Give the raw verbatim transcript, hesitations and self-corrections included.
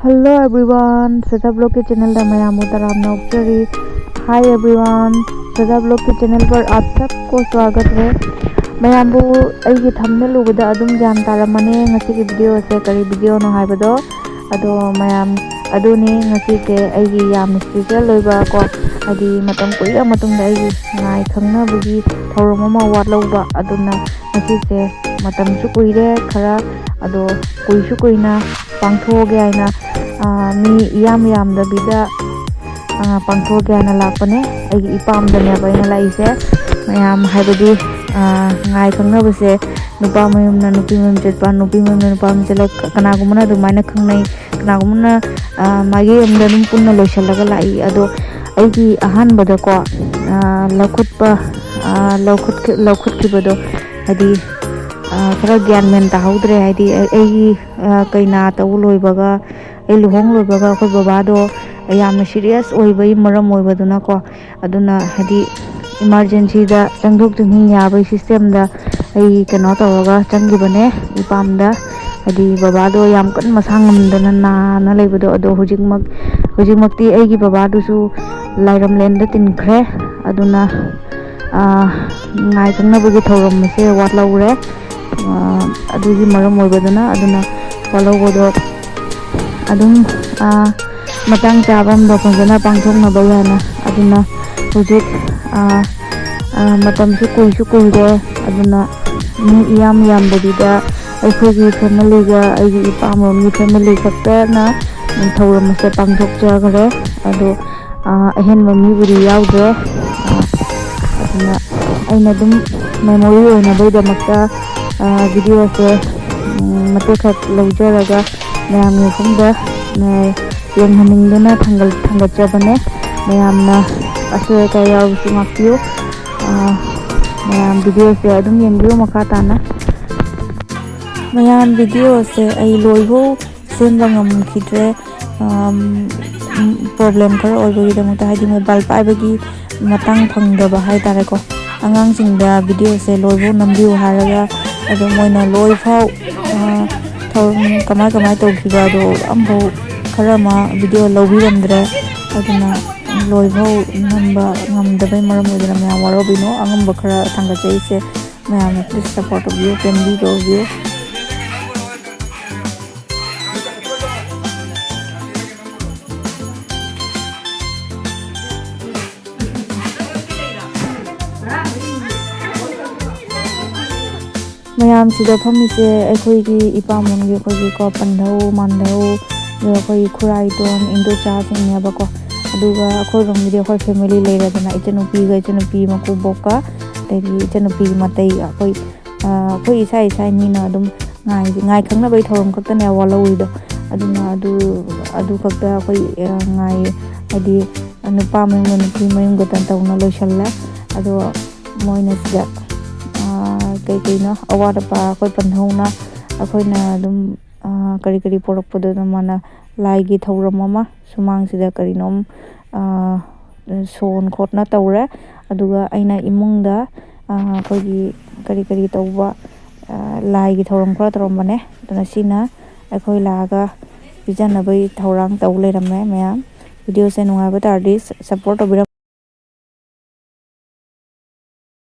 Hello everyone, ꯁꯗꯥ ꯕ꯭ꯂꯣꯒꯀꯤ ꯆꯦꯅꯦꯜꯗ ꯃꯌꯥꯝꯕꯨ ꯇꯔꯥꯝꯅ ꯑꯣꯛꯆꯔꯤ꯫ Hi everyone, ꯁꯗꯥ ꯕ꯭ꯂꯣꯒꯀꯤ ꯆꯦꯅꯦꯜ ꯄꯔ ꯑꯥꯞ ꯁꯕꯀꯣ ꯁ꯭ꯋꯥꯒꯠ ꯍꯦ꯫ ꯃꯌꯥꯝꯕꯨ ꯑꯩꯒꯤ ꯊꯝꯅꯦꯜ ꯎꯕꯗ ꯑꯗꯨꯝ ꯒ꯭ꯌꯥꯟ ꯇꯥꯔꯝꯃꯅꯤ ꯉꯁꯤꯒꯤ ꯚꯤꯗꯤꯑꯣꯁꯦ ꯀꯔꯤ ꯚꯤꯗꯤꯑꯣꯅꯣ ꯍꯥꯏꯕꯗꯣ꯫ ꯑꯗꯣ ꯃꯌꯥꯝ, ꯑꯗꯨꯅꯤ ꯉꯁꯤꯁꯦ ꯑꯩꯒꯤ ꯌꯥꯝꯅ ꯏꯁꯄꯤꯁꯦꯜ ꯑꯣꯏꯕ ꯀꯣ, ꯍꯥꯏꯗꯤ ꯃꯇꯝ ꯀꯨꯏꯔ ꯃꯇꯨꯡꯗ ꯑꯩꯒꯤ ꯉꯥꯏ ꯈꯪꯅꯕꯒꯤ ꯊꯧꯔꯝ ꯑꯃ ꯋꯥꯠꯂꯧꯕ꯫ ꯑꯗꯨꯅ ꯉꯁꯤꯁꯦ ꯃꯇꯝꯁꯨ ꯀꯨꯏꯔꯦ ꯈꯔ, ꯑꯗꯣ ꯀꯨꯏꯁꯨ ꯀꯨꯏꯅ ꯄꯥꯡꯊꯣꯛꯑꯒꯦ ꯍꯥꯏꯅ, ꯑꯥ, ꯃꯤ ꯏꯌꯥꯝ ꯌꯥꯝꯗꯕꯤꯗ, ꯑꯥ, ꯄꯥꯡꯊꯣꯛꯑꯒꯦ ꯍꯥꯏꯅ ꯂꯥꯛꯄꯅꯦ꯫ ꯑꯩꯒꯤ ꯏꯄꯥꯝꯗꯅꯦꯕ ꯑꯩꯅ ꯂꯥꯛꯏꯁꯦ꯫ ꯃꯌꯥꯝ ꯍꯥꯏꯕꯗꯤ, ꯑꯥ, ꯉꯥꯏ ꯈꯪꯅꯕꯁꯦ ꯅꯨꯄꯥ ꯃꯌꯨꯝꯅ ꯅꯨꯄꯤ ꯃꯌꯨꯝ ꯆꯠꯄ, ꯅꯨꯄꯤ ꯃꯌꯨꯝꯅ ꯅꯨꯄꯥ ꯃꯌꯨꯝ ꯆꯠꯂꯒ ꯀꯅꯥꯒꯨꯝꯕꯅ ꯑꯗꯨꯃꯥꯏꯅ ꯈꯪꯅꯩ, ꯀꯅꯥꯒꯨꯝꯕꯅ, ꯑꯥ, ꯃꯥꯏꯀꯩ ꯑꯃꯗ ꯑꯗꯨꯝ ꯄꯨꯟꯅ ꯂꯣꯏꯁꯤꯜꯂꯒ ꯂꯥꯛꯏ꯫ ꯑꯗꯣ ꯑꯩꯒꯤ ꯑꯍꯥꯟꯕꯗꯀꯣ, ꯑꯥ, ꯂꯧꯈꯠꯄ, ꯑꯥ, ꯂꯧꯈꯠꯈꯤ-, ꯂꯧꯈꯠꯈꯤꯕꯗꯣ ꯍꯥꯏꯗꯤ, ꯑꯥ, ꯈꯔ ꯒ꯭ꯌꯥꯟ ꯃꯦꯟ ꯇꯥꯍꯧꯗ꯭ꯔꯦ꯫ ꯍꯥꯏꯗꯤ ꯑꯩ-, ꯑꯩꯒꯤ, ꯑꯥ, ꯀꯩꯅꯥ ꯇꯧꯕ ꯂꯣꯏꯕꯒ, ꯑꯩ ꯂꯨꯍꯣꯡ ꯂꯣꯏꯕꯒ ꯑꯩꯈꯣꯏ ꯕꯕꯥꯗꯣ ꯌꯥꯝꯅ ꯁꯤꯔꯤꯌꯁ ꯑꯣꯏꯕꯒꯤ ꯃꯔꯝ ꯑꯣꯏꯕꯗꯨꯅꯀꯣ, ꯑꯗꯨꯅ ꯍꯥꯏꯗꯤ ꯏꯃꯥꯔꯖꯦꯟꯁꯤꯗ ꯆꯪꯊꯣꯛ ꯆꯪꯁꯤꯟ ꯌꯥꯕꯒꯤ ꯁꯤꯁꯇꯦꯝꯗ ꯑꯩ ꯀꯩꯅꯣ ꯇꯧꯔꯒ ꯆꯪꯈꯤꯕꯅꯦ ꯏꯄꯥꯝꯗ꯫ ꯍꯥꯏꯗꯤ ꯕꯕꯥꯗꯣ ꯌꯥꯝ ꯀꯟꯅ ꯃꯁꯥ ꯉꯝꯗꯅ ꯅꯥꯅ ꯂꯩꯕꯗꯣ, ꯑꯗꯣ ꯍꯧꯖꯤꯛꯃꯛ, ꯍꯧꯖꯤꯛꯃꯛꯇꯤ ꯑꯩꯒꯤ ꯕꯕꯥꯗꯨꯁꯨ ꯂꯥꯏꯔꯝꯂꯦꯟꯗ ꯇꯤꯟꯈ꯭ꯔꯦ꯫ ꯑꯗꯨꯅ, ꯑꯥ, ꯉꯥꯏ ꯈꯪꯅꯕꯒꯤ ꯊꯧꯔꯝ ꯑꯁꯦ ꯋꯥꯠꯍꯧꯔꯦ꯫ ꯑꯥ, ꯑꯗꯨꯒꯤ ꯃꯔꯝ ꯑꯣꯏꯕꯗꯨꯅ, ꯑꯗꯨꯅ ꯋꯥꯠꯍꯧꯕꯗꯣ ꯑꯗꯨꯝ, ꯑꯥ, ꯃꯇꯥꯡ ꯆꯥꯕ ꯑꯃꯗ ꯐꯖꯅ ꯄꯥꯡꯊꯣꯛꯅꯕ ꯍꯥꯏꯅ꯫ ꯑꯗꯨꯅ ꯍꯧꯖꯤꯛ, ꯑꯥ, ꯑꯥ, ꯃꯇꯝꯁꯨ ꯀꯨꯏꯁꯨ ꯀꯨꯏꯔꯦ꯫ ꯑꯗꯨꯅ ꯃꯤ ꯏꯌꯥꯝ ꯌꯥꯝꯗꯕꯤꯗ ꯑꯩꯈꯣꯏꯒꯤ ꯐꯦꯃꯤꯂꯤꯒ ꯑꯩꯒꯤ ꯏꯄꯥꯝꯂꯣꯝꯒꯤ ꯐꯦꯃꯤꯂꯤ ꯈꯛꯇꯅ ꯊꯧꯔꯝ ꯑꯁꯦ ꯄꯥꯡꯊꯣꯛꯆꯈ꯭ꯔꯦ꯫ ꯑꯗꯣ, ꯑꯥ, ꯑꯍꯦꯟꯕ ꯃꯤꯕꯨꯗꯤ ꯌꯥꯎꯗ꯭ꯔꯦ꯫ ꯑꯥ, ꯑꯗꯨꯅ ꯑꯩꯅ ꯑꯗꯨꯝ ꯃꯦꯃꯣꯔꯤ ꯑꯣꯏꯅꯕꯒꯤꯗꯃꯛꯇ, ꯑꯥ, ꯚꯤꯗꯤꯑꯣꯁꯦ, ꯎꯝ, ꯃꯇꯦꯛ ꯈꯛ ꯂꯧꯖꯔꯒ ꯃꯌꯥꯝꯒꯤ ꯃꯐꯝꯗ, ꯑꯥ, ꯌꯦꯡꯍꯟꯅꯤꯡꯗꯨꯅ ꯊꯥꯡꯒꯠ-, ꯊꯥꯡꯒꯠꯆꯕꯅꯦ꯫ ꯃꯌꯥꯝꯅ ꯑꯁꯣꯏ ꯑꯀꯥꯏ ꯌꯥꯎꯔꯕꯁꯨ ꯉꯥꯛꯄꯤꯌꯨ꯫ ꯑꯥ, ꯃꯌꯥꯝ ꯚꯤꯗꯤꯑꯣꯁꯦ ꯑꯗꯨꯝ ꯌꯦꯡꯕꯤꯌꯨ ꯃꯈꯥ ꯇꯥꯅ꯫ ꯃꯌꯥꯝ ꯚꯤꯗꯤꯑꯣꯁꯦ ꯑꯩ ꯂꯣꯏꯐꯥꯎ ꯁꯦꯝꯕ ꯉꯝꯈꯤꯗ꯭ꯔꯦ꯫ ꯑꯝ, ꯎꯝ, ꯄ꯭ꯔꯣꯕ꯭ꯂꯦꯝ ꯈꯔ ꯑꯣꯏꯕꯒꯤꯗꯃꯛꯇ, ꯍꯥꯏꯗꯤ ꯃꯣꯕꯥꯏꯜ ꯄꯥꯏꯕꯒꯤ ꯃꯇꯥꯡ ꯐꯪꯗꯕ ꯍꯥꯏꯇꯥꯔꯦꯀꯣ꯫ ꯑꯉꯥꯡꯁꯤꯡꯗ ꯚꯤꯗꯤꯑꯣꯁꯦ ꯂꯣꯏꯐꯥꯎ ꯅꯝꯕꯤꯌꯨ ꯍꯥꯏꯔꯒ, ꯑꯗꯣ ꯃꯣꯏꯅ ꯂꯣꯏꯐꯥꯎ, ꯑ, ꯊꯧꯔꯝ ꯀꯃꯥꯏ ꯀꯃꯥꯏ ꯇꯧꯈꯤꯕ ꯑꯗꯣ ꯑꯝꯐꯥꯎ ꯈꯔ ꯑꯃ ꯚꯤꯗꯤꯑꯣ ꯂꯧꯕꯤꯔꯝꯗ꯭ꯔꯦ꯫ ꯑꯗꯨꯅ ꯂꯣꯏꯐꯥꯎ ꯅꯝꯕ ꯉꯝꯗꯕꯩ ꯃꯔꯝ ꯑꯣꯏꯗꯅ ꯃꯌꯥꯝ ꯋꯥꯔꯧꯕꯤꯅꯣ꯫ ꯑꯉꯝꯕ ꯈꯔ ꯊꯥꯡꯒꯠꯆꯔꯤꯁꯦ꯫ ꯃꯌꯥꯝꯅ please support ꯇꯧꯕꯤꯌꯨ, ꯄꯦꯟꯕꯤꯗꯕꯤꯌꯨ꯫ ꯃꯌꯥꯝꯁꯤꯗ ꯐꯝꯃꯤꯁꯦ ꯑꯩꯈꯣꯏꯒꯤ ꯏꯄꯥꯝꯂꯣꯝꯒꯤ ꯑꯩꯈꯣꯏꯒꯤꯀꯣ ꯄꯟꯙꯧ, ꯃꯥꯟꯙꯧ, ꯑꯗꯨꯒ ꯑꯩꯈꯣꯏꯒꯤ ꯈꯨꯔꯥꯏꯗꯣꯟ ꯏꯟꯗꯣꯆꯥꯁꯤꯡꯅꯦꯕꯀꯣ꯫ ꯑꯗꯨꯒ ꯑꯩꯈꯣꯏꯔꯣꯝꯒꯤꯗꯤ ꯑꯩꯈꯣꯏ family ꯂꯩꯔꯦꯗꯅ, ꯏꯆꯟꯅꯨꯄꯤꯒ ꯏꯆꯟꯅꯨꯄꯤ ꯃꯀꯨꯕꯣꯛꯀ, ꯑꯗꯩꯗꯤ ꯏꯆꯟꯅꯨꯄꯤꯒꯤ ꯃꯇꯩ ꯑꯩꯈꯣꯏ, ꯑ, ꯑꯩꯈꯣꯏ ꯏꯁꯥ ꯏꯁꯥ ꯃꯤꯅ ꯑꯗꯨꯝ ꯉꯥꯏ, ꯉꯥꯏ ꯈꯪꯅꯕꯒꯤ ꯊꯧꯔꯝ ꯈꯛꯇꯅꯦ ꯑꯋꯥ ꯂꯧꯔꯤꯗꯣ꯫ ꯑꯗꯨꯅ ꯑꯗꯨ, ꯑꯗꯨ ꯈꯛꯇ ꯑꯩꯈꯣꯏ, ꯑ, ꯉꯥꯏ, ꯍꯥꯏꯗꯤ ꯅꯨꯄꯥ ꯃꯌꯨꯝꯒ ꯅꯨꯄꯤ ꯃꯌꯨꯝꯒ ꯇꯧꯅ ꯂꯣꯏꯁꯜꯂꯦ꯫ ꯑꯗꯣ ꯃꯣꯏꯅ ꯁꯤꯗ, ꯑ, ꯀꯩ ꯀꯩꯅꯣ ꯑꯋꯥꯠ ꯑꯄꯥ ꯑꯩꯈꯣꯏ ꯄꯟꯍꯧꯅ ꯑꯩꯈꯣꯏꯅ ꯑꯗꯨꯝ, ꯑ, ꯀꯔꯤ ꯀꯔꯤ ꯄꯨꯔꯛꯄꯗꯣ ꯑꯗꯨꯝ ꯃꯥꯅ ꯂꯥꯏꯒꯤ ꯊꯧꯔꯝ ꯑꯃ ꯁꯨꯃꯥꯡꯁꯤꯗ ꯀꯔꯤꯅꯣꯝ, ꯑ, ꯁꯣꯟ ꯈꯣꯠꯅ ꯇꯧꯔꯦ꯫ ꯑꯗꯨꯒ ꯑꯩꯅ ꯏꯃꯨꯡꯗ, ꯑ, ꯑꯩꯈꯣꯏꯒꯤ ꯀꯔꯤ ꯀꯔꯤ ꯇꯧꯕ, ꯑ, ꯂꯥꯏꯒꯤ ꯊꯧꯔꯝ ꯈꯔ ꯇꯧꯔꯝꯕꯅꯦ꯫ ꯑꯗꯨꯅ ꯁꯤꯅ ꯑꯩꯈꯣꯏ ꯂꯥꯛꯑꯒ ꯄꯤꯖꯅꯕꯒꯤ ꯊꯧꯔꯥꯡ ꯇꯧ ꯂꯩꯔꯝꯃꯦ ꯃꯌꯥꯝ꯫ ꯚꯤꯗꯤꯑꯣꯁꯦ ꯅꯨꯡꯉꯥꯏꯕ ꯇꯥꯔꯗꯤ support ꯇꯧꯕꯤꯔꯝꯃꯨ꯫